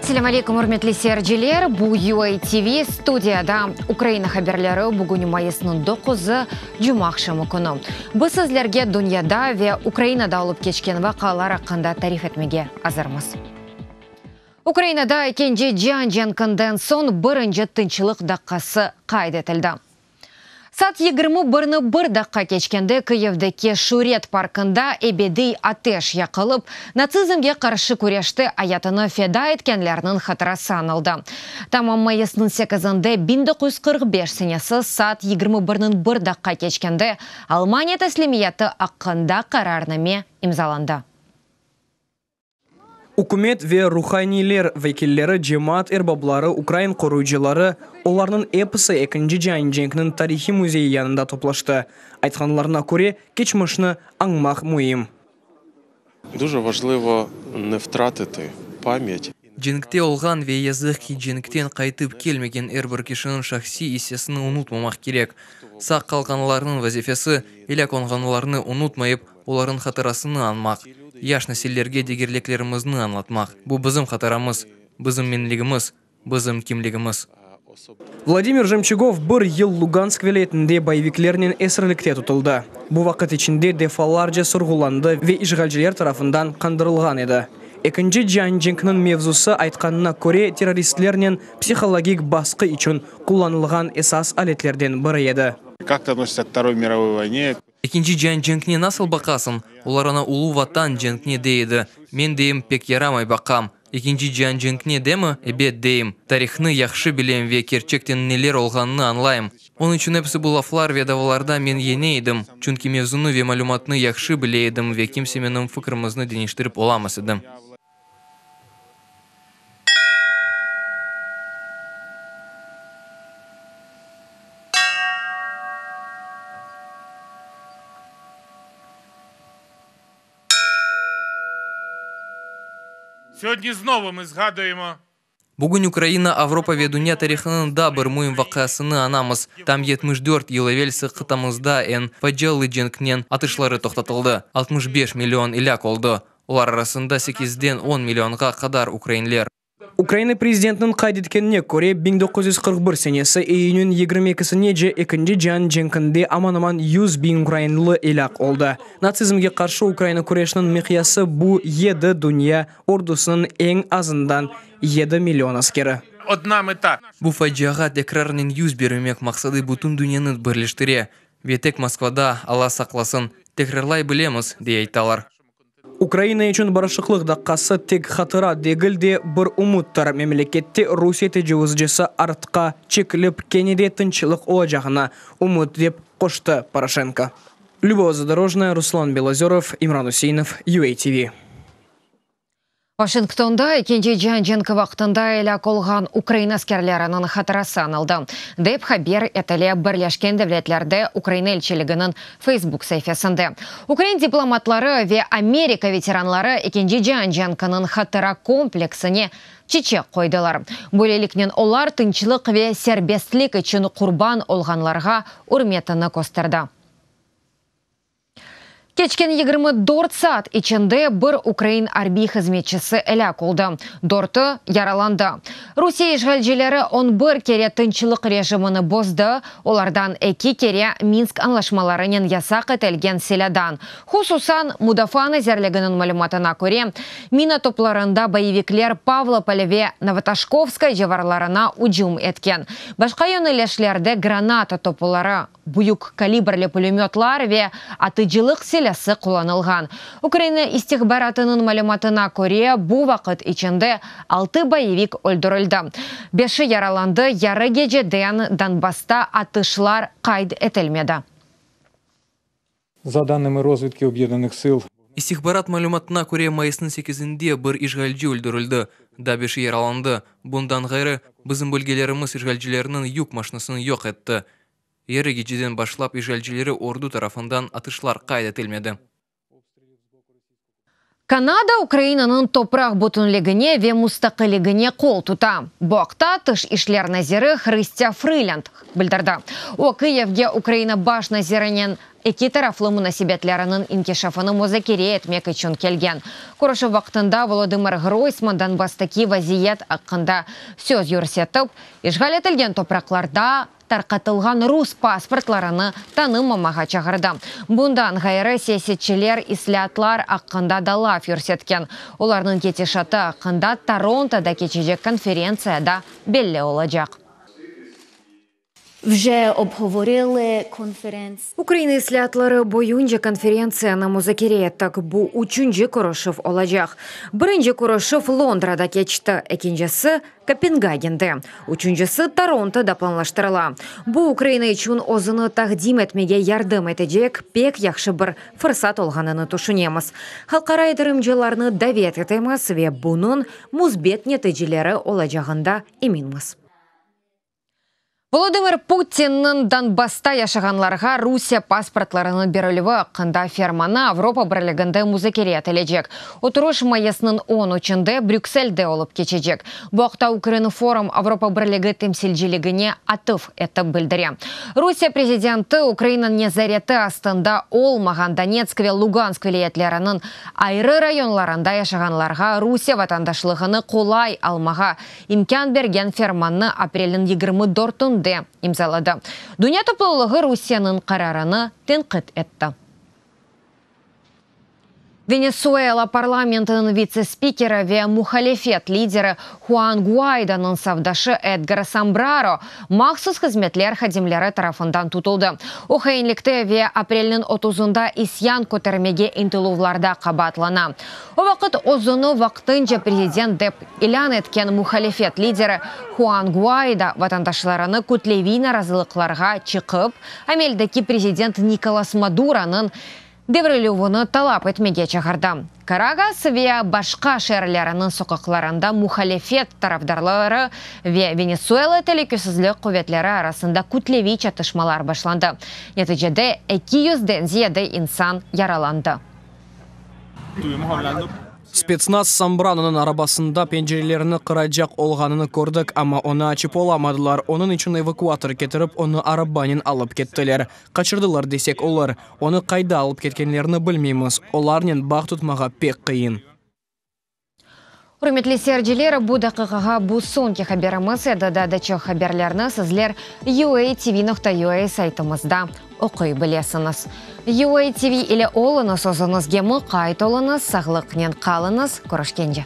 Selâm aleykum, ürmetli seyirciler! Bu UA TV, studiyada Ukraina haberleri, bugün mayısnıñ doquzı, cumaaqşamı künü. Biz sizlerge dünyada ve Ukrainada olıp keçken vaqialar aqqında tarif etmege azırmız. Ukrainada ekinci cian cenkinden soñ birinci tınçlıq daqqası qayd etildi. Saat yigirmi birni bir daqqa keçkende Kıyivdeki Şüret parkında ebediy ateş yaqılıp, natsizmge qarşı küreşte ayatını feda etkenlerniñ hatırası añıldı. Tamam mayısnıñ sekizinde 1945 senesi saat yigirmi birniñ bir daqqa keçkende Almaniya teslimiyeti aqqında qararname imzalandı. Ükümet ve ruhaniyler vekilleri, cemaat erbapları, ukrain qoruyıcıları, olarnıñ episi Ekinci cian cenkniñ tarihiy müzeyi yanında toplaştı. Aytqanlarına köre, keçmişni añmaq müim. Duje vajlıvo ne vtratiti pamyat. Cenkte olğan ve, yazıq ki, cenkten qaytıp kelmegen er bir kişiniñ şahsiy issesini unutmamaq kerek. Sağ qalğanlarnıñ vazifesi, elâk olğanlarnı unutmayıp, olarnıñ hatırasını añmaq, yaş nesillerge degerliklerimizni añlatmaq. Bu bizim hatıramız, bizim menligimiz, bizim kimligimiz. Vladimir Jemçugov bir yıl Lugansk vilâyetinde boyeviklernen esirlikte tutuldı. Bu vaqıt içinde defalarca sorğulandı ve işğalciler tarafından qandırılğan edi. Ekinci cian cenkniñ mevzusı, aytqanına köre, terroristlernen psihologik basqı içün qullanılğan esas aletlerden biri edi. Kak tı otnosişsâ k Vtoroy mirovoy voyne? Ekinci cian cenkine nasıl baqasıñ? Olar onı Ulu Vatan cenkine dey edi. Men deyim, pek yaramay baqam. Ekinci cian cenkine demi? Ebet, deyim. Tarihnı yahşı bilem ve kerçekten neler olğanını añlayım. Onıñ içün episi bu laflar ve davalarda men yeñe edim, çünki mevzunı ve malümatnı yahşı bile edim ve kimse menim fikrimizni deñiştirip olamaz edi. Sögödni znovu mı zgaduyemo. Bugün Ukraina, Avropa ve dünya tarihınıñ daa bir müim vaqiasını añamız, tam 74 yıl evelsi qıtamızda eñ facialı cenknen atışları toqtatıldı, 65 million ilâk oldı, olar arasında sekizden on millionğa qadar ukrainler. Ukraina prezidentiniñ qayd etkenine köre, 1941 senesi iyünniñ yigirmi ekisinece Ekinci cian cenkinde aman-aman 100 biñ ukrainlı elâk oldı. Natsizmge qarşı Ukraina küreşiniñ miqyası bu yedi dünya ordusınıñ eñ azından yedi million askeri. Odna meta. Bu faciağa tekrarnen yüz bermemek maqsadı bütün dünyanı birleştire ve tek Moskvada, Alla saqlasın, tekrarlay bilemiz, dey aytalar. Ukraina içün barışıqlıq daqqası tek hatıra degil de, bir ümüttir, memlekette Rusiye tecavuzcısı artqa çekilip, kene de tınçlıq olacağına ümüt, dep qoştı Poroşenko. Lübova Zadorojnaya, Ruslan Belozörov, İmran Üseinov, UATV. Vaşingtonda Ekinci cian cenki vaqtında elâk olğan ukrain askerleriniñ hatırası añıldı, dep haber etile Birleşken Devletlerde Ukraina elçiliginiñ Facebook saifesinde. Ukrain diplomatları ve Amerika veteranları Ekinci cian cenkiniñ hatıra kompleksine çiçek qoydılar. Böyleliknen olar tınçlıq ve serbestlik içün qurban olğanlarğa ürmetini kösterdi. Keçken 24 saat içinde bir ukrain arbiy hızmetçisi elâk oldı, dörtü yaralandı. Rusiye işğalcileri on bir kere tınçlıq rejimini bozdı, olardan eki kere Minsk añlaşmalarınen yasaq etilgen silâdan. Hususan, Mudafaa nazirliginiñ malümatına köre, mina toplarında boyevikler Pavlopol ve Novotoşkovskaya civarlarına ücüm etken. Başqa yönelişlerde granata topuları, büyük kalibrli pulemötlar ve atıcılıq silâsı qullanılğan. Ukraina istihbaratınıñ malümatına köre, bu vaqıt içinde altı boyevik öldürildi, beşi yaralandı, yarı geceden Donbassta atışlar qayd etilmedi. Za danımi rozvidki Obyedanıh sil. İstihbarat malümatına köre, mayısnıñ sekizinde bir işğalci öldürildi, daa beşi yaralandı. Bundan ğayrı, bizim bölgelerimiz işğalcilerniñ yük maşinasını yoq etti. Yarı geceden başlap işğalcileri ordu tarafından atışlar qayd etilmedi. Kanada Ukrainanıñ topraq bütünligine ve mustaqilligine qol tuta. Bu aqta Tış işler naziri Hristâ Frılând bildirdi. O, Kıyivge Ukraina baş nazirinen. Eki taraflı munasebetleriniñ inkişafını muzakere etmek içün kelgen. Körüşüv vaqtında Volodımır Ğroysman Donbasstaki vaziyet aqqında söz yürsetip, işğal etilgen topraqlarda tarqatılğan rus pasportlarını tanımamağa çağırdı. Bundan ğayrı, siyasetçiler islâatlar aqqında da laf yürsetken. Olarnıñ ketişatı aqqında Torontoda keçecek konferentsiyada belli olacaq. Ukraina islâatları boyunca konferentsiyanı muzakere ettik. Bu üçünci körüşüv olacaq. Birinci körüşüv Londrada keçti, ekincisi, Kopengagende, üçüncisi Torontoda planlaştırıla. Bu, Ukraina içün özüni taqdim etmege yardım etecek pek yahşı bir fırsat olğanını tüşünemiz. Halqara yatırımcılarnı davet etemiz ve bunıñ müsbet neticeleri olacağında eminmiz. Volodımır Putinniñ Donbassta yaşağanlarğa Rusiye pasportlarınıñ berilüvi aqqında fermanı Avropa Birliginde muzakere etilecek. Oturış mayısnıñ on üçünde Brükselde olıp keçecek. Bu aqta Ukrinform Avropa Birligi temsilciligine atıf etip bildire. Rusiye prezidenti Ukraina nezareti astında olmağan Donetsk ve Lugansk vilâyetleriniñ ayrı rayonlarında yaşağanlarğa Rusiye vatandaşlığını qolay almağa imkân bergen fermannı aprelniñ 24-ünde imzaladı. Dünya toplulığı Rusiyeniñ qararını tenqit etti. Venesuela parlamentiniñ vitse-spikeri ve muhalefet lideri Huan Guaydonıñ safdaşı Edgar Sambraro mahsus hızmetler hadimleri tarafından tutuldı. O, hainlikte ve aprelniñ otuzında isyan kötermege ıntıluvlarda qabaatlana. O vaqıt özüni vaqtınca prezident dep ilân etken muhalefet lideri Huan Guaydo vatandaşlarını kütleviy narazılıqlarğa çıqıp, ameldeki prezident Nikolas Maduronıñ devrilüvini talap etmege çağırdı. Karakas ve başqa şeerleriniñ soqaqlarında muhalefet tarafdarları ve Venesuela telükesizlik quvetleri arasında kütleviy çatışmalar başlandı. Neticede eki yüzden ziyade insan yaralandı. Spetsnaz Sambranonıñ arabasında pencerelerini qıracaq olğanını kördik, amma onı açıp olamadılar, onıñ içün evakuator ketirip, onı arabanen alıp kettiler. Qaçırdılar desek olur. Onı qayda alıp ketkenlerini bilmeymiz. Olarnen bağ tutmağa pek qıyın. Ürmetli seyirciler, bu daqiqağa bu soñki haberimiz edi. Daa da çoq haberlerni sizler uatv.ua saytımızda oquy bilesiñiz. UATV ile oluñız, özüñizge muqayt oluñız, sağlıqnen qalıñız, körüşkence.